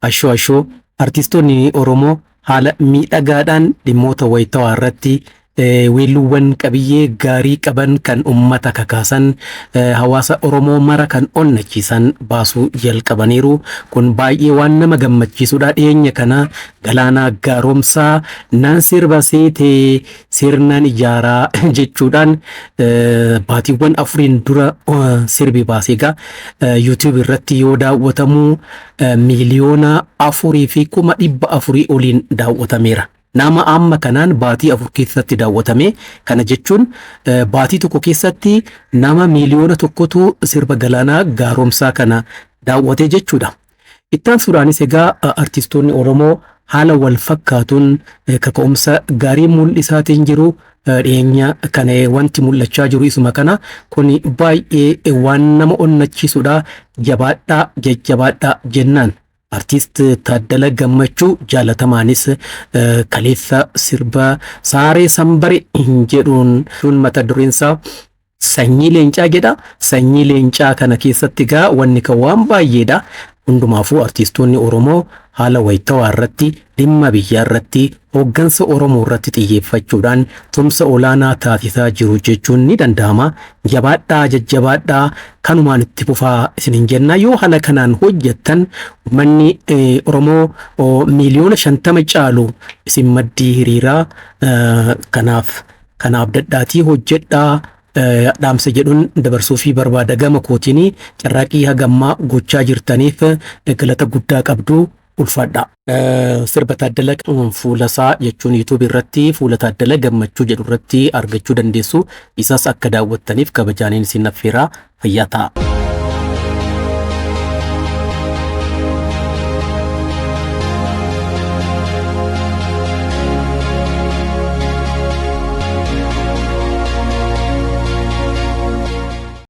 Ashoo ashoo artistoonni Oromoo haala miidhagaadhaan dhimmoota wayitawaa irratti weelluuwwan qabiyyee gaarii qaban kan ummata kakaasan hawaasa Oromoo mara kan onnachiisan baasuu jalqabaniiru. Kun baay'ee waan nama gammachiisudha. Dhiyeenya kana Galaanaa Gaaromsaa naan sirba seetee sirnaan ijaaraa jechuudhaan baatiiwwan afuriin dura sirbi baase egaa YouTube irratti yoo daawwatamu 4,400,000 oliin daawwatameera. Nama amma kanaan baatii 4 keessatti daawwatame. Kana jechuun baatii tokko keessatti nama 1 miiliyoonatu sirba Galaanaa Gaaromsaa kana daawwate jechuudha. Ittaansuudhaanis egaa artistoonni Oromoo haala wal fakkaatuun kaka'umsa gaarii mul'isaatiin jiru. Dhiyeenya kana wanti mul'achaa jiru isuma kana. Kun baay'ee waan nama onnachiisudha. Jabaadhaa jajjabaadhaa jennaan. Artiist Taaddala Gammachuu jaalatamaanis kaleessa sirba Saaree Sanbare jedhuun mata dureensaa Sanyii Leencaa jedha. Sanyii Leencaa kana keessatti egaa wanni kan waan baay'eedha. Hundumaafuu artistoonni Oromoo haala wayitawaa irratti dhimma biyyaa irratti hooggansa Oromoo irratti xiyyeeffachuudhaan tumsa olaanaa taasisaa jiru jechuun ni danda'ama. Jabaadhaa jajjabaadhaa kanumaan itti fufaa isinin jenna. Yoo haala kanaan hojjettan uummanni Oromoo 50 miiliyoona caalu isin maddii hiriiraa kanaaf kanaaf dadhaatii hojjedhaa dhaamsa jedhuun dabarsuu fi barbaada gama kootiin carraaqii hagammaa gochaa jirtaniif galata guddaa qabdu ulfaadha. Sirba Taaddala fuulasaa jechuun YouTube irratti fuula Taaddala Gammachuu jedhu irratti argachuu dandeessu. Isas akka daawwattaniif kabajaaniin isin affeeraa fayyaa ta'a.